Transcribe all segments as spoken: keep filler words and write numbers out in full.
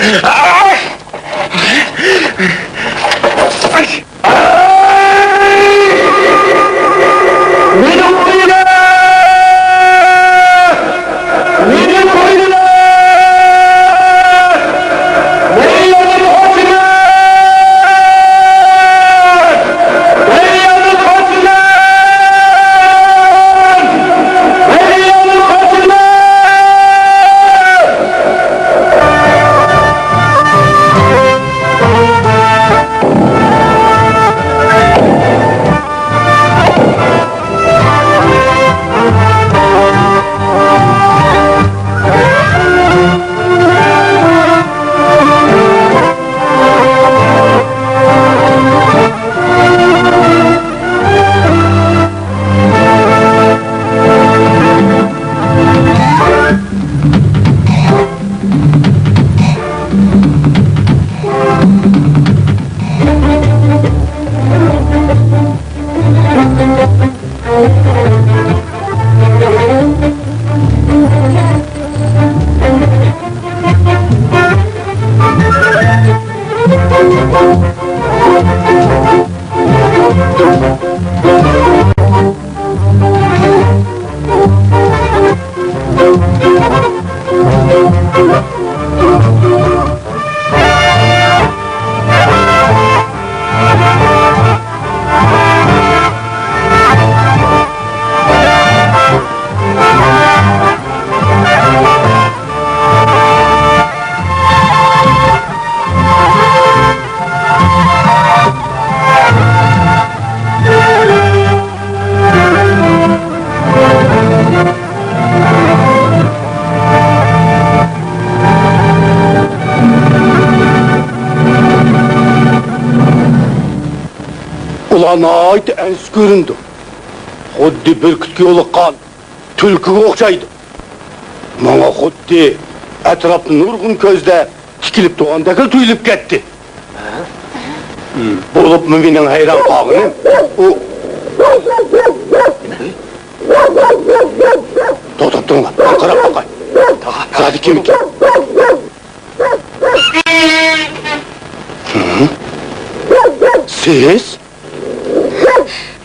مېنى قويۇڭلار! مېنى قويۇڭلار! مەن يەنە قاچىمەن! مەن يەنە قاچىمەن! مەن يەنە قاچىمەن! ئۇلار ناھايىتى ئەنسىز كۆرۈنىدۇ. خۇددى بۈركۈتكە يولۇققان تۈلكىگە ئوخشايدۇ. ماڭا خۇددى ئەتراپتا نۇرغۇن كۆزلەر تىكىلىپ تۇرغاندەكلا تۇيۇلۇپ كەتتى. بولۇپمۇ مېنىڭ ھەيران قالغىنىم، ئۇ، توختاپ تۇرۇڭلار، ماڭا قاراپ باقاي. زادى كىمىكىن؟ سىز؟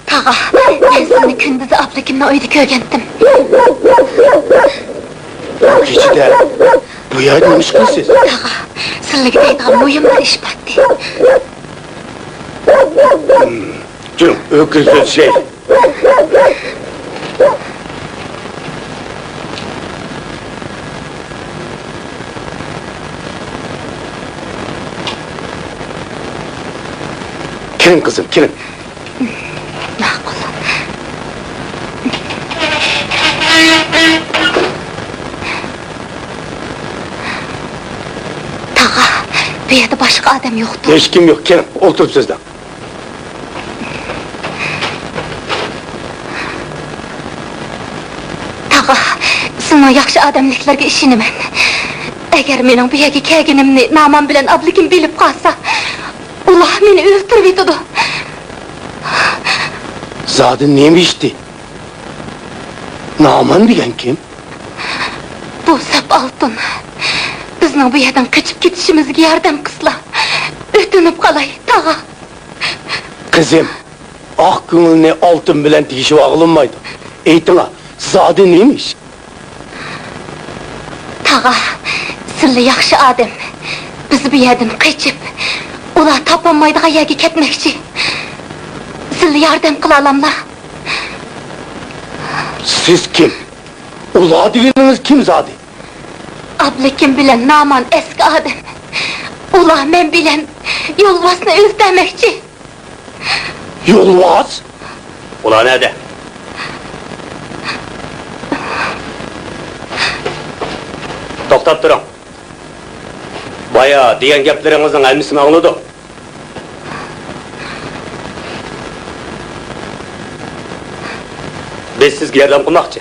تاغا، مەن سىزنى كۈندۈزى ئابلىكىمنىڭ ئۆيىدە كۆرگەنتىم. بۇ كېچىدە بۇ يەردە نېمە ئىش قىلىسىز؟ تاغا، سىلىگە دەيدىغان مۇھىم بىر ئىش بارتتى. جۈرۈڭ، ئۆيگە كىرىپ سۆزلىشەيلى. كىرىڭ، قىزىم، كىرىڭ. ماقۇل. تاغا، بۇ يەردە باشقا ئادەم يوقتۇ؟ ھېچكىم يوق، كىرىڭ، ئولتۇرۇپ سۆزلەڭ. تاغا، سىزنىڭ ياخشى ئادەملىكلىرىگە ئىشىنىمەن. ئەگەر مېنىڭ بۇ يەرگە كەلگىنىمنى نامان بىلەن ئابلىكىم بىلىپ قالسا، ئۇلار مېنى ئۆلتۈرۈۋېتىدۇ. زادى نېمە ئىشتى؟ نامان دېگەن كىم؟ بۇ سەپ ئالتۇن. بىزنىڭ بۇ يەردىن قېچىپ كېتىشىمىزگە ياردەم قىلسىلا، ئۆتۈنۈپ قالاي، تاغا. قىزىم، ئاق كۆڭۈلنى ئالتۇن بىلەن تېگىشىۋالغىلى بولمايدۇ. ئېيتىڭا، زادى نېمە ئىش؟ تاغا، سىلى ياخشى ئادەم. بىز بۇ يەردىن قېچىپ، ئۇلار تاپالمايدىغان يەرگە كەتمەكچى. سىلى ياردەم قىلالاملا؟ سىز كىم؟ ئۇلار دېگىنىڭىز كىم زادى؟ ئابلىكىم بىلەن نامان ئەسكى ئادەم. ئۇلار مەن بىلەن يولۋاسنى ئۆلتۈرمەكچى. يولۋاس؟ ئۇلار نەدە؟ توختاپ تۇرۇڭ. بايا دېگەن گەپلىرىڭىزنىڭ ھەممىسىنى ئاڭلىدۇق. بىز سىزگە ياردەم قىلماقچى.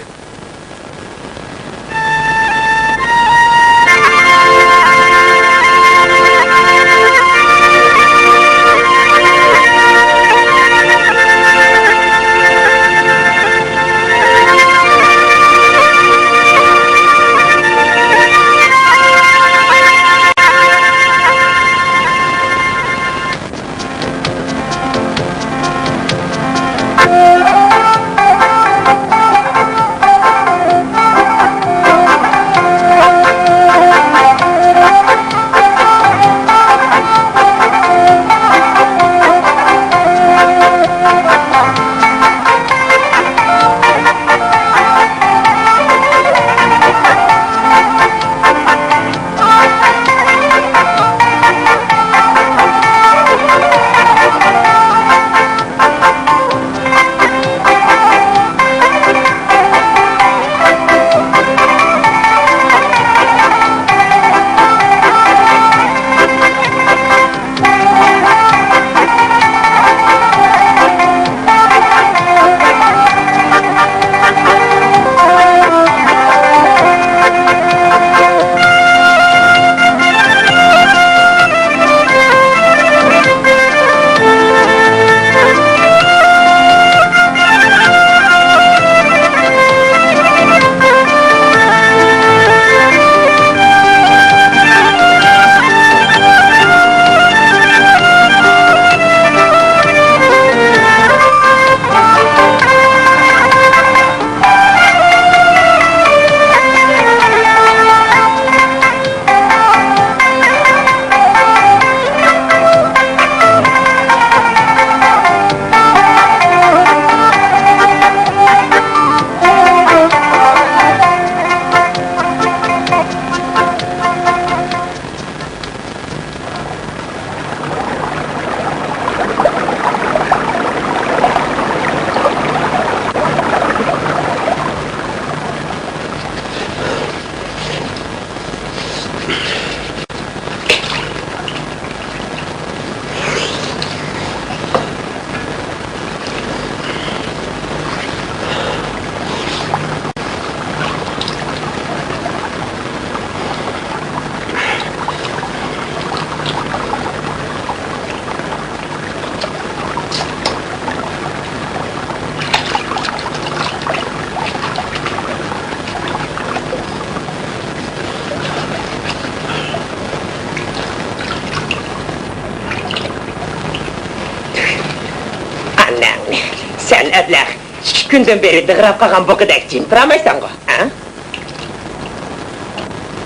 كۈندىن بېرى دىغراپ قالغان بۇقىدەك جىم تۇرالمايسەنغۇ، ھە؟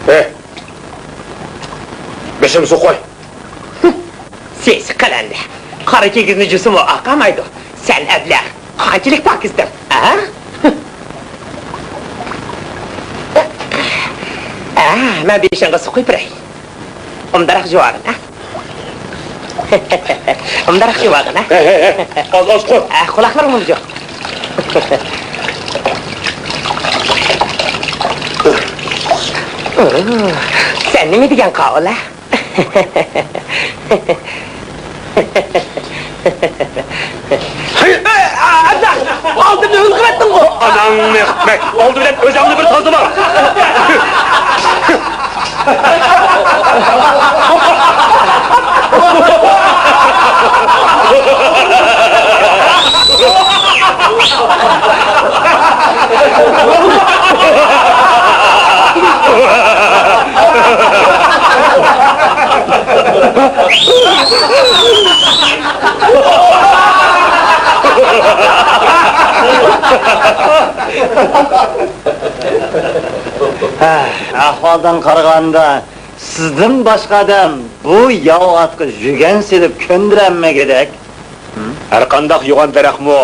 ھە؟ بېشىمغا سۇ قۇي. سېسىق قەلەندەر. قارا كىگىزنى جۇسىمۇ ئاقارمايدۇ. سەن ئەبلەخ، قانچىلىك پاكىزدىڭ، ھە؟ ھە، مەن بېشىڭغا سۇ قۇيۇپ بېرەي. ئۇنداراق جۇۋاغىن، ھە؟ ئۇنداراق جۇۋاغىن، ھە؟ ھەي، ھەي، ھەي، ئاز، ئاز قۇي. ھە، قۇلاقلىرىڭنى جۇ. سەن نېمە دېگەن قاۋۇل، ھە؟ ھەي، ئەبلەخ، ئالدىمنى ھۆل قىلىۋەتتىڭغۇ! ئاناڭنى قىتمەك، ئالدى بىلەن ئۆزۈڭنى بىر تازىلا! ھە، ئەھۋالدىن قارىغاندا، سىزدىن باشقا ئادەم بۇ ياۋا ئاتقا يۈگەن سېلىپ كۆندۈرەلمىگۈدەك. ھەرقانداق يوغان دەرەخمۇ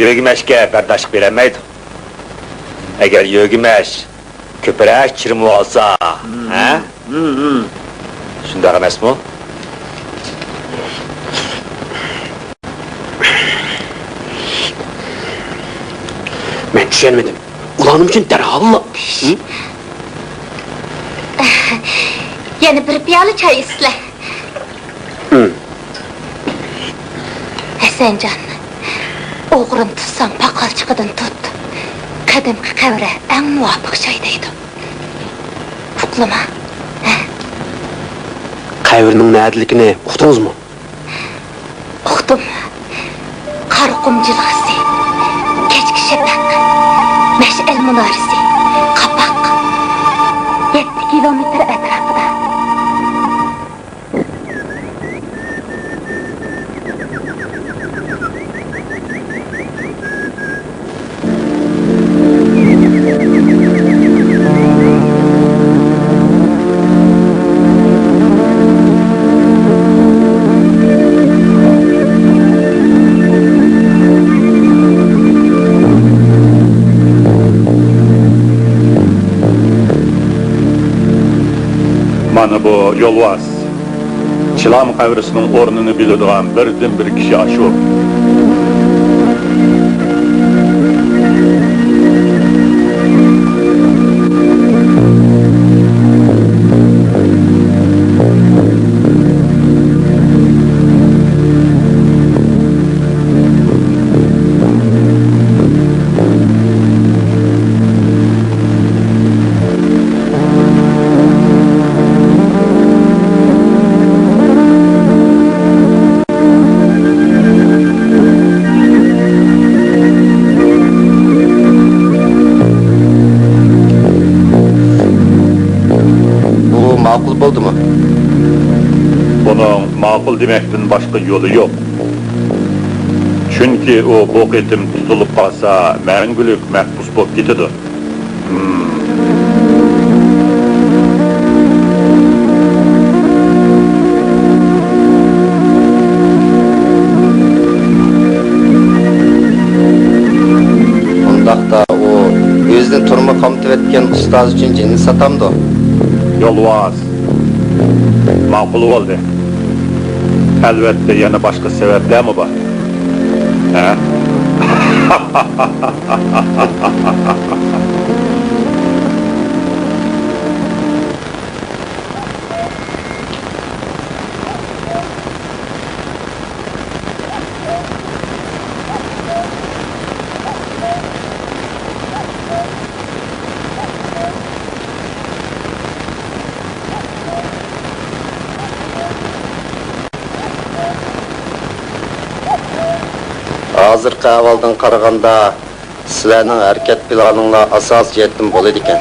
يۆگىمەشكە بەرداشلىق بېرەلمەيدۇ. ئەگەر يۆگىمەش كۆپرەك چىرىمىۋالسا، ھە؟ شۇنداق ئەمەسمۇ؟ مەن چۈشەنمىدىم. ئۇلار نېمە ئۈچۈن دەرھاللا، ھە؟ يەنە بىر پىيالە چاي ئىچسىلە. ھەسەنجان، ئوغرىنى تۇتساڭ، پاقالچىقىدىن تۇت. قەدىمكى قەبرە ئەڭ مۇۋاپىق جاي دەيدۇ. ئۇقتۇڭلىما؟ ھە؟ قەبرىنىڭ نەدىلىكىنى ئۇقتىڭىزمۇ؟ ئۇقتۇم. قارىقۇم جىلغىسى، كەچكى شەپەق، مەشئەل مۇنارىسى، قاپاق. يەتتە كىلومېتىر ئەتراپىدا. مانا بۇ يولۋاس. چىلان قەبرىسىنىڭ ئورنىنى بىلىدىغان بىردىنبىر كىشى ئاشۇ. بۇ ماقۇل بولدىمۇ؟ بۇنىڭ ماقۇل دېمەكتىن باشقا يولى يوق. چۈنكى ئۇ بۇ قېتىم تۇتۇلۇپ قالسا، مەڭگۈلۈك مەھبۇس بولۇپ كېتىدۇ. ئۇنداقتا ئۇ ئۆزىنى تۈرمە قامىتىۋەتكەن ئۇستازى ئۈچۈن جېنىنى ساتامدۇ؟ يولۋاس. ماقۇل بولدى. ئەلۋەتتە، يەنە باشقا سەۋەبلەرمۇ بار. ھە؟ ھازىرقى ئەھۋالدىن قارىغاندا، سىلەرنىڭ ھەرىكەت پىلانىڭلار ئاساسىي جەھەتتىن بولىدىكەن.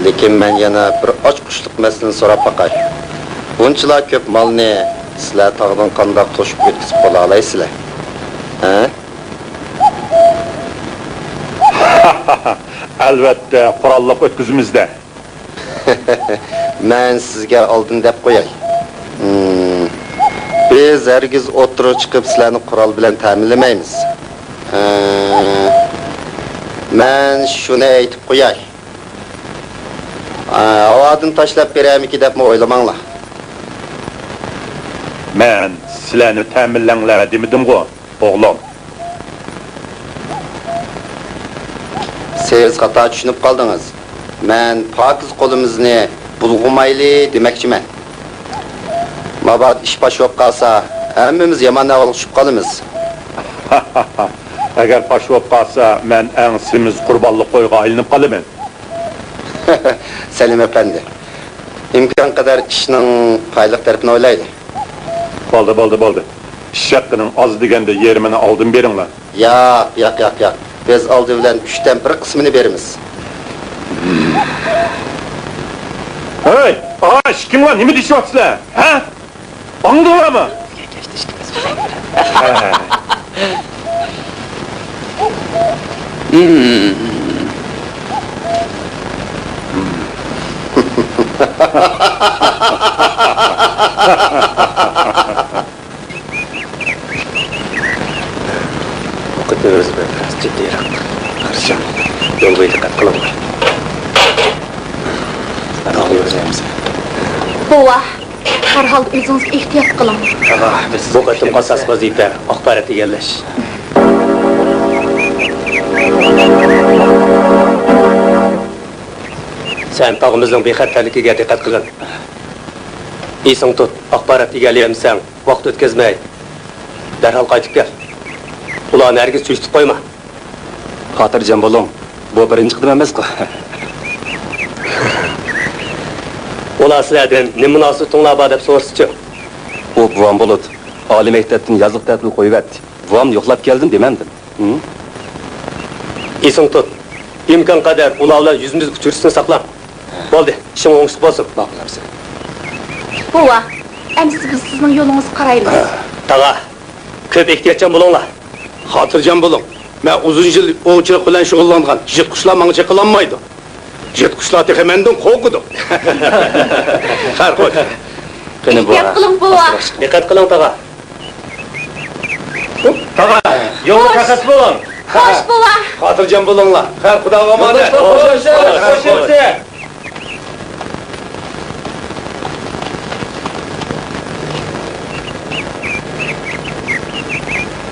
لېكىن مەن يەنە بىر ئاچقۇچلۇق مەسىلىنى سوراپ باقاي. بۇنچىلا كۆپ مالنى سىلەر تاغدىن قانداق توشۇپ ئۆتكۈزۈپ بولالايسىلەر؟ ھە؟ ئەلۋەتتە، قوراللىق ئۆتكۈزىمىز-دە. مەن سىزگە ئالدىن دەپ قوياي. ھىم، بىز ھەرگىز ئوتتۇرىغا چىقىپ سىلەرنى قورال بىلەن تەمىنلىمەيمىز. ھە، مەن شۇنى ئېيتىپ قوياي. ھاۋادىن تاشلاپ بېرەرمىكىن دەپمۇ ئويلىماڭلار. مەن سىلەرنى تەمىنلەڭلار دېمىدىمغۇ، ئوغلۇم؟ سىز خاتا چۈشىنىپ قالدىڭىز. مەن پاكىز قولىمىزنى بۇلغىمايلى دېمەكچىمەن. مابات ئىش پاش بولۇپ قالسا، ھەممىمىز يامان ئەھۋالغا چۈشۈپ قالىمىز. ئەگەر پاش بولۇپ قالسا، مەن ئەڭ سېمىز قۇربانلىق قويغا ئايلىنىپ قالىمەن. سەلىم ئەپەندى، ئىمكان قەدەر ئىشنىڭ پايدىلىق تەرىپىنى ئويلايلى. بولدى، بولدى، بولدى. ئىش ھەققىنىڭ ئاز دېگەندە يېرىمىنى ئالدىن بېرىڭلار. ياق، ياق، ياق، ياق. بىز ئالدى بىلەن ئۈچتىن بىر قىسمىنى بېرىمىز. ھەي، ئا، ئىككىڭلار نېمە دېيىشىۋاتىسىلەر، ھە؟ ئاڭلىدىڭلارمۇ؟ بۇ قېتىم ئۆزى بىر جىددىيرەك. قارىسام، يول بويى دىققەت قىلىڭلار. بوۋا، ھەر ھالدا ئۆزىڭىزگە ئېھتىيات قىلىڭ. بۇ قېتىمقى ئاساسىي ۋەزىپە ئاخبارات ئىگىلەش. سەن تاغىمىزنىڭ بىخەتەرلىكىگە دىققەت قىلغىن. ئېسىڭ تۇت، ئاخبارات ئىگىلىيەلمىسەڭ، ۋاقىت ئۆتكۈزمەي، دەرھال قايتىپ كەل. ئۇلارنى ھەرگىز چۆچۈتۈپ قويما. خاتىرجەم بولۇڭ، بۇ بىرىنچى قېتىم ئەمەسقۇ. ئۇلار سىلەردىن نېمە مۇناسىۋىتىڭلار بار دەپ سورىسىچۇ؟ ئۇ بوۋام بولىدۇ. ئالىي مەكتەپتىن يازلىق تەتىل قويۇۋەتتى. بوۋامنى يوقلاپ كەلدىم دېمەمدىم. ھىم؟ ئېسىڭ تۇت، ئىمكان قەدەر ئۇلار بىلەن يۈزمۇ-يۈز ئۇچرىشىشنى ساقلاڭ. بولدى، ئىشىڭ ئوڭۇشلۇق بولسۇن. ماقۇل ئەمىسە. بوۋا، ئەمىسە بىز سىزنىڭ يولىڭىزغا قارايمىز. تاغا، كۆپ ئېھتىياتچان بولۇڭلار. خاتىرجەم بولۇڭ. مەن ئۇزۇن يىل ئوۋچىلىق بىلەن شۇغۇللانغان يىرتقۇچلار ماڭا چېقىلالمايدۇ. يىرتقۇچلار تېخى مەندىن قورقىدۇ. خەير، خوش. قېنى، بوۋا. ئېھتىيات قىلىڭ، بوۋا. دىققەت قىلىڭ، تاغا. تاغا، يولغا خوش. تەقەس بولۇڭ. خوش، بوۋا. خاتىرجەم بولۇڭلار. خەير، خۇداغا ئامانەت. خوش، خوش، خوش، خوش.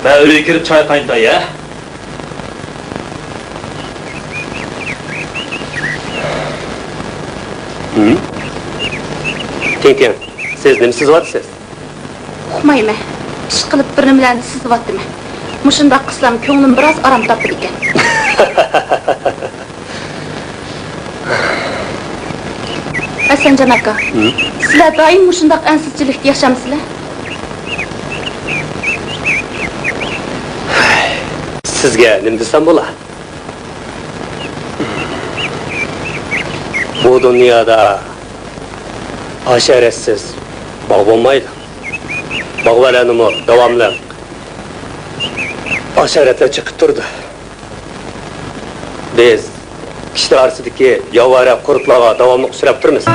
مەن ئۆيگە كىرىپ چاي قاينىتاي، ھە؟ ھىم؟ تىڭتىڭ، سىز نېمە سىزىۋاتىسىز؟ ئۇقمايمەن. ئىشقىلىپ بىر نېمىلەرنى سىزىۋاتىمەن. مۇشۇنداق قىلسام كۆڭلۈم بىراز ئارام تاپىدىكەن. ھەسەنجان ئاكا، ھىم؟ سىلەر دائىم مۇشۇنداق ئەنسىزچىلىكتە ياشامسىلەر؟ سىزگە نېمە دېسەم بولا؟ بۇ دۇنيادا ھاشارەتسىز باغ بولمايدۇ. باغۋەنلەرنىمۇ داۋاملىق ھاشارەتلەر چېقىپ تۇرىدۇ. بىز كىشىلەر ئارىسىدىكى ياۋارە قۇرتلارغا داۋاملىق ئۇچراپ تۇرىمىز.